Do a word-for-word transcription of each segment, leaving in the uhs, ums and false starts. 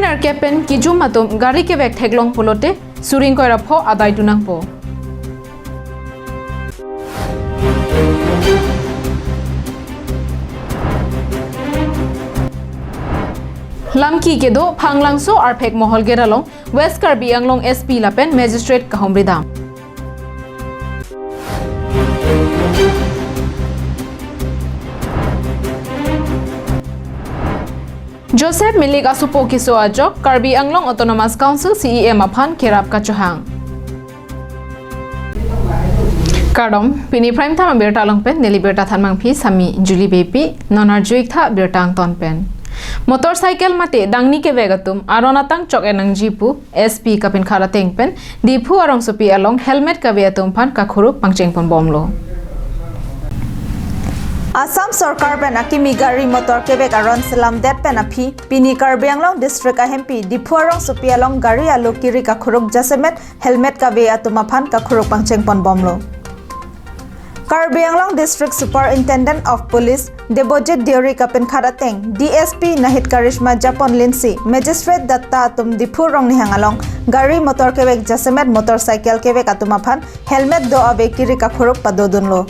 Arkepen kijum atum gari kevek theklong pulote suri ingkoi ra pho adai tu nangpo. Lamki kedo Phanglangso Arphek Mohol Gate along West Karbi Anglong S P lapen Magistrate kahumri dam. Joseph Milik asopo keso ajok Karbi Anglong Autonomous Council C E M aphan kerap kachohang. Kardom, pini Prime Time abirta along pen neli birta thanmangpi Sami Julie Beypi, non arju-ik tha birta angton pen. Motorcycle mate dangni kevek atum aron atang chok-en nangji pu S P kapinkhat ateng pen Diphu arongsopi along helmet kave atum aphan kakhuruk pangcheng ponbomlo. Assam Sorkar pen akimi gari motor kevek aron selamdet pen aphi pini Karbi Anglong District ahempi Diphu arongsopi along gari alo kiri kakhuruk jasemet helmet kave atum aphan kakhuruk pangcheng ponbomlo. Karbi Anglong District Superintendent of Police Debojit Deori kapinkhat ateng, D S P Nahit Karishma Japon Linsi, Magistrate Datta atum Diphu Rongnihang along gari motor kevek jasemet motorcycle kevek atum aphan helmet do-ave kiri kakhuruk padodunlo.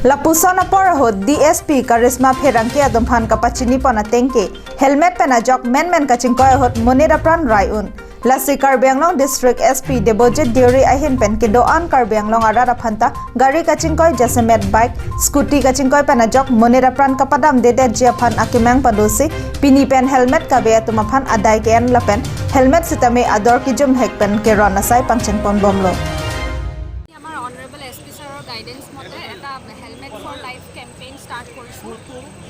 Lapuson apor ahut D S P Karishma pherangke atum aphan kapachinipon ateng ke helmet pen ajok menmen kachingkoi ahut monit apran rai un. Lasi Karbi Anglong District S P Debojit Deori ahin pen kedo-an Karbi Anglong arat aphanta gari kachingkoi jasemet bike, scooty kachingkoi pen ajok monit apran kapadamdedetji aphan akemang padosi pini pen helmet kave atum aphan adai ke-en lapen helmet sitame ador kijumhek pen keron asai pangcheng ponbomlo. আমাৰ honourable S P ছাৰৰ guidance মতে এটা helmet for life campaign start কৰিছোঁ।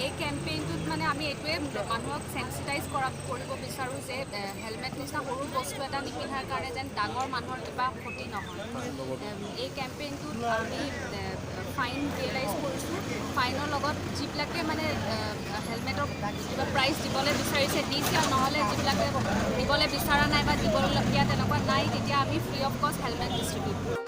এই কেম্পেইনটোত মানে আমি এইটোৱে মানুহক চেন্সিটাইজ কৰা, কৰিব বিচাৰোঁ যে, এ, হেলমেট নিচিনা সৰু বস্তু এটা নিপিন্ধাৰ কাৰণে যেন ডাঙৰ মানুহৰ কিবা ক্ষতি নহয়। এম, এই কেম্পেইনটোত আমি, এ, ফাইন ৰিয়েলাইজ কৰিছোঁ। ফাইনৰ লগত যিবিলাকে মানে, এ, হেলমেটৰ কিবা প্ৰাইচ দিবলৈ বিচাৰিছে, দিছে, আৰু নহ'লে যিবিলাকে দিবলৈ বিচৰা নাই বা দিবলগীয়া তেনেকুৱা নাই, তেতিয়া আমি ফ্ৰী অফ কষ্ট helmet distribute Karim.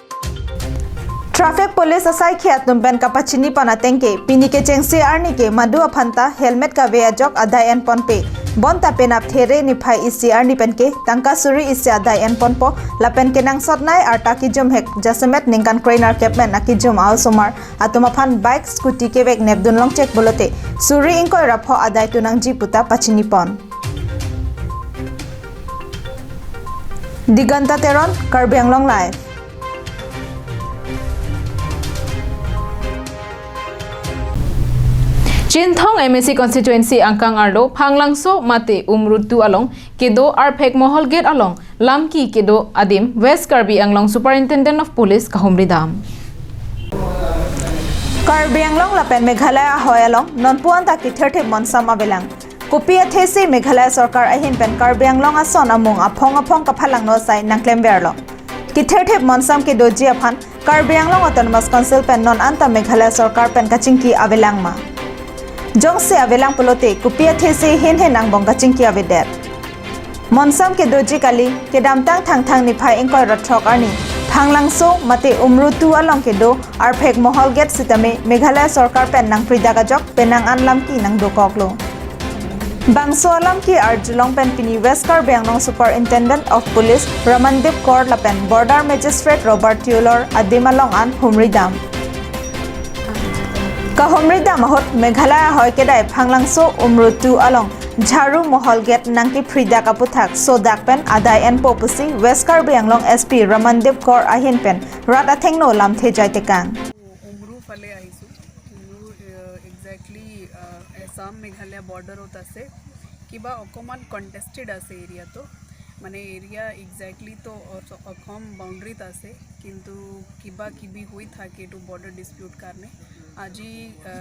Traffic Police asaikhi atum pen kapachinipon ateng ke pini kechengsi arni ke madu aphanta helmet kave ajok adai enponpe. Bonta penap There niphai isi arni pen ke tangka suri isi adai enponpo lapen kenangsotnei arta kijumhek jasemet ningkan krenerkep pen akijum a-osomar atum aphan bike, scooty kevek nepdun longchek pulote suri ingkoi ra pho adai tu nangji puta pachinipon. Diganta Teron, Karbi Anglong Live. Chinthong M A C constituency angkang arlo Phanglangso mate Umrutu along kedo Arphek Mohol Gate along lamki kedo adim West Karbi Anglong Superintendent of Police kahumri dam. Karbi Anglong lapen Meghalaya ahoi along nonpu anta kithirthip monsam avelang. Kopi athesi Meghalaya Sorkar ahin pen Karbi Anglong ason amung aphong aphong kaphalangno asai nangklemverlo. Kithirthip monsam kedoji aphan Karbi Anglong Autonomous Council pen non anta Meghalaya Sorkar pen kachingki avelang ma? Jongsi avelang pulote kopi athesi hin hin angbong kachingki avedet? Monsam kedoji kali, kedamtang Thangthang niphai ingkoi ra throk arni Phanglangso mate Umrutu along kedo Arphek Mohol Gate sitame Meghalaya Sorkar pen nangpridak ajok penang an lamki nangdokoklo. Bangso alamki arjulong pen pini West Karbi Anglong Superintendent of Police Ramandip Kaur lapen Border Magistrate Robert Teulor adim along an humri dam. Kahumri dam ahut Meghalaya ahoi kedai Phanglangso Umrutu along Jharu Mohol Gate nangkephridak aputhak sodak pen adai enpo pusi West Karbi Anglong S P Ramandip Kaur ahin pen rat athengno lamthe jai tekang. উমৰু ফালে আহিছোঁ। উমৰু, এ, একজেক্টলি, আ, এছাম মেঘালয়া বৰ্ডাৰত আছে। কিবা অকণমান কণ্টেষ্টেড আছে এৰিয়াটো, মানে এৰিয়া একজেক্টলি তো অস-, অসম বাউণ্ডেৰীত আছে, কিন্তু কিবা কিবি হৈ থাকে এইটো বৰ্ডাৰ ডিছপিউট কাৰণে। আজি, আ,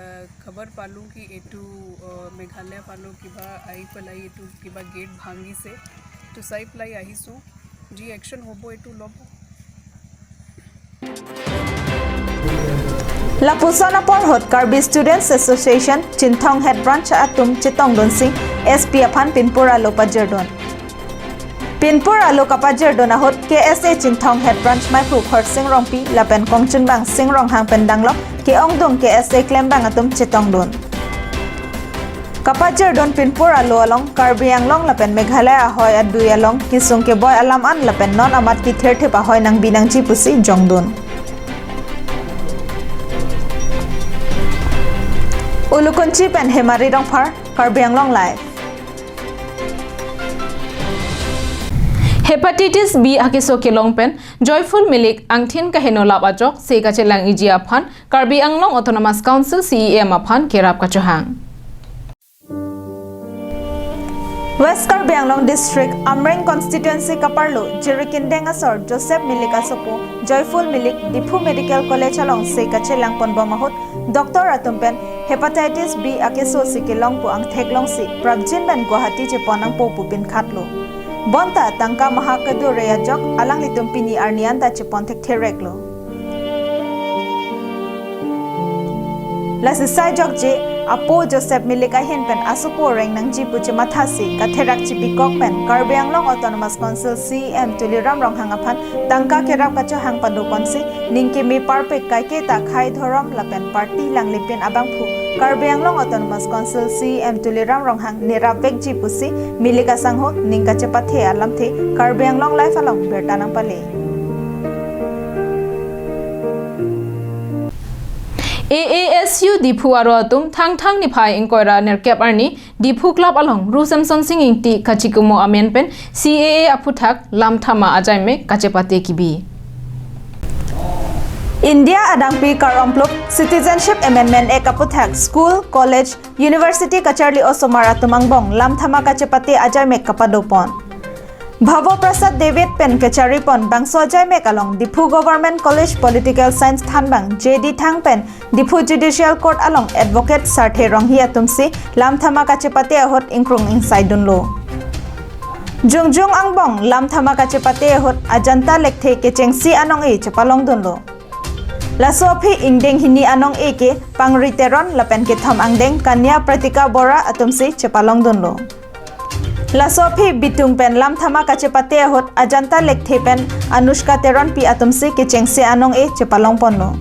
খবৰ পালোঁ কি এইটো, আ, মেঘালয়া ফালৰ কিবা আহি পেলাই এইটো কিবা গেট ভাঙিছে, তো চাই পেলাই আহিছোঁ। যি একশ্যন হ'ব এইটো ল'ব। Lapuson apor ahut Karbi Students Association Chinthong Head Branch atum chetongdunsi S P aphan pinpur alo pajirdun. Pinpur alo kapajirdun ahut K S A Chinthong Head Branch maiphu Khorsing Rongpi lapen kongchunbang Sing Ronghang pen danglok ke-ongdung K S A klembang atum chetongdun. Kapajirdun pinpur alo along Karbi Anglong lapen Meghalaya ahoi adui along kesung keboi alam an lapen non amat kethirthip ahoi nangbi nangji pusi jongdun. Ulukunchi pen Hemari Rongphar, Karbi Anglong Live. Hepatitis B akeso kelong pen Joyful Milik angthin kaheno lap ajok se kachelang iji aphan Karbi Anglong Autonomous Council C E M aphan kerap kachohang. West Karbi Anglong District, Amreng Constituency kaparlo Jirikindeng asor Joseph Milik asopo Joyful Milik Diphu Medical College along se kachelang ponbom ahut doctor atum pen hepatitis B akeso si kelong pu angthek longsi prapjin pen Guwahati chepon nangpo pu pinkhatlo. Bonta tangka maha kedo re ajok alanglitum pini arni anta chepon thekthe reklo. Lasi sai jokje apo Joseph Milik ahin pen asopo reng nangji pu chemathasi katherak chipikok pen Karbi Anglong Autonomous Council C E M Tuliram Ronghang aphan tangka kerap kachohang padoponsi ning keme parpik kaike ta khei dhorom lapen party langlipin abangphu Karbi Anglong Autonomous Council C E M Tuliram Ronghang nerap vekji pusi Milik asangho ning kachepathe alamthe Karbi Anglong Live along birta nangpale. A A S U Diphu aro atum Thangthang niphai ingkoi ra nerkep arni Diphu Club along Ru Semsonsing Ingti kachikimo amen pen C A A aphuthak lamthama ajaimek kachepate kebi. India adangpi Karompluk Citizenship Amendment Act aphuthak school, college, university kacharli osomar atum angbong lamthama kachepate ajaimek kapadopon. Bhavo Prasad David pen kacharipon bangso ajaimek along Diphu Government College Political Science thanbang J D Thang pen Diphu Judicial Court along Advocate Sarthe Ronghi atumsi lamthama kachepate ahut ingkrung ingsaidunlo. Jongjong angbong lamthama kachepate ahut Ajanta Lekthe kechengsi anong-e chepalongdunlo. Laso aphi ingdeng hini anong-e ke Pangri Teron lapen kethom angdeng Kanya Pratika Bora atumsi chepalongdunlo. Laso aphi bitung pen lamthama kachepate ahut Ajanta Lekthe pen Anushka Teronpi atumsi kechengsi anong-e chepalongponlo.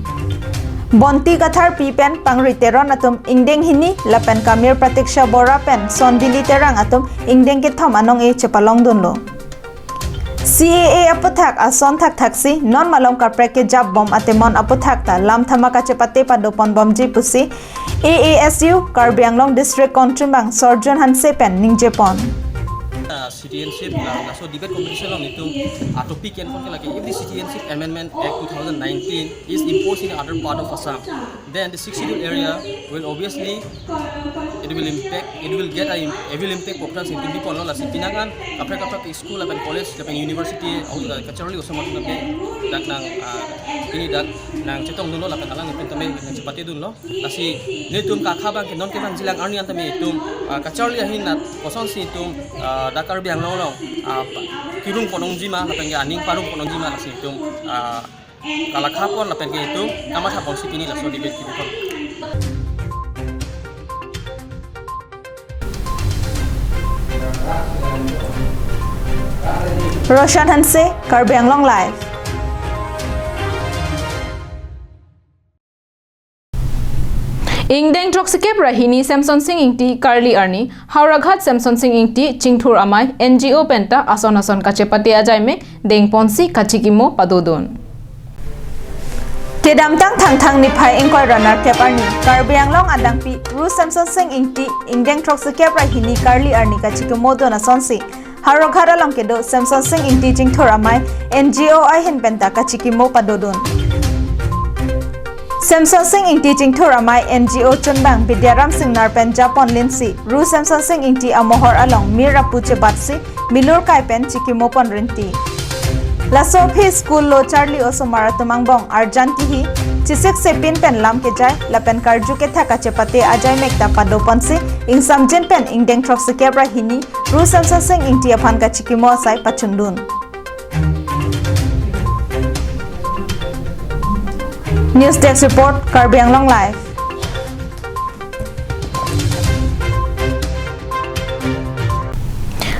Bonti Katharpi pen Pangri Teron atum ingdeng hini lapen Kamir Pratiksha Bora pen Sondili Terang atum ingdeng kethom anong-e chepalongdunlo. C A A aphuthak ason thakthaksi non malom kaprek kejapbom atemon aphuthak ta lamthama kachepate padoponbomji pusi A A S U Karbi Anglong District kongchumbang Sorjun Hanse pen ningjepon. Uh, citizenship la laso debate competition along itum, uh, topic kenkon ke lake, if the Citizenship Amendment Act two thousand nineteen is imposed in other part of Assam, then the Sixth Schedule area will obviously, it will impact, it will get a, it will impact population itum biponlo. Lasi pinangan kaprek kaprek school lapen college lapen university, uh, kacharli osomar atum ke dak nang, uh, pini dak nangchetongdunlo lapen alanglitum tame nangchepatedunlo. Lasi netum kakha abang ke non kevangjilang arni an tame itum, ah, kacharli ahin nat kosonsi itum, ah, dak Karbi Anglong along, ah, pa-, kirung ponongjima lapen ke aning parung ponongjima, lasi itum, ah, kalakhapon lapen ke itum kamathaponsi pini laso debate kebipon. Roshan Hanse, Karbi Anglong Live. Ingdeng throksikep ra hini Semsonsing Ingti karli arni, Howraghat Semsonsing Ingti Chingthur Amei N G O penta ason ason kachepate ajaimek dengponsi kachikimo padodun. Kedamtang Thangthang niphai ingkoi ra nerkep arni, Karbi Anglong adangpi Ru Semsonsing Ingti ingdeng throksikep ra hini karli arni kachikimodun asonsi, Howraghat along kedo Semsonsing Ingti Chingthur Amei N G O ahin penta kachikimo padodun. Semsonsing Ingti Chingthur Amei N G O chunbang Bidyaram Singnar pen japon linsi, Ru Semsonsing Ingti amohor along mir apu chebatsi, milur kai pen chikimopon rinti. Laso aphi school lo charli osomar atum angbong arjan kihi, chesik sepin pen lam kejai, lapen karju kethak kachepate ajaimek ta padoponsi, ingsamjin pen ingdeng throksikep ra hini, Ru Semsonsing Ingti aphan kachikimo asai pachundun. News Desk Report, Karbi Anglong Live.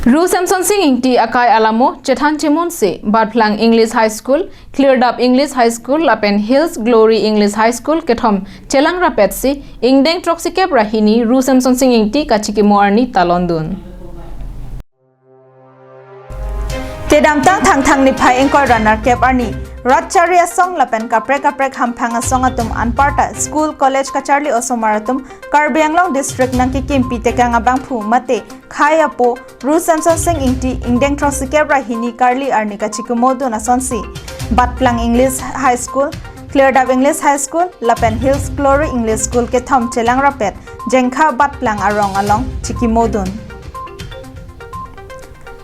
Ru Semson Sing Ingti akai alamo chethan chemunsi Batplang English High School, Klirdap English High School lapen Hills Glory English High School kethom chelang rapetsi ingdeng throksi kep ra hini Ru Semson Sing Ingti kachikimo arni talondun. Kedamtang Thangthang niphai ingkoi ra nerkep arni rat chari asong lapen kaprek kaprek hamphang asong atum anparta school college kacharli osomar atum Karbi Anglong district nangkekimpi tekang abangphu mate khei apo Ru Semson Sing Ingti ingdeng throksi kep ra hini karli arni kachikimodun asonsi Batplang English High School, Klirdap English High School lapen Hills Glory English School kethom chelang rapet Jengkha Batplang arong along chikimodun.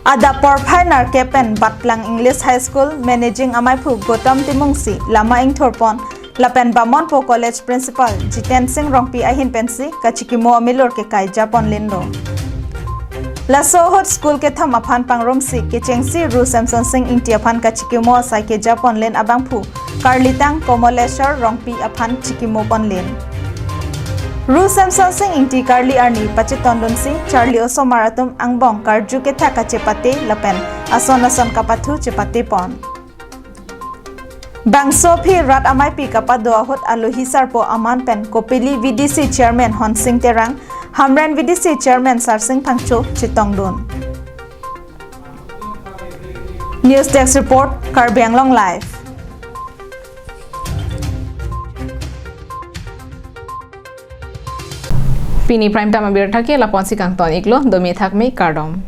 Adap porphai nerkep pen Batplang English High School Managing Amaiphu Gautam Timungsi lama ingthurpon lapen Bamonpo College Principal Jiten Sing Rongpi ahin pensi kachikimo amelur kekai japonlinlo. Laso ahut school kethom aphan pangrumsi kechengsi Ru Semson Sing Ingti aphan kachikimo asai kejaponlin abangphu karlitang Komoleshwar Rongpi aphan chikimoponlin. Ru Semson Sing Ingti karli arni pachetondunsi charli osomar atum angbong karju kethak kachepate lapen ason ason kapathu chepatepon. Bangso aphi rat ameipi kapado ahut alohi sarpo aman pen Kopili V D C Chairman Honsing Terang, Hamren V D C Chairman Sarsing Phangcho chetongdun. News Desk Report, Karbi Anglong Live. Pini Prime Time abirta ke lapu-ansi kangton-iklo, domi thakmi kardom.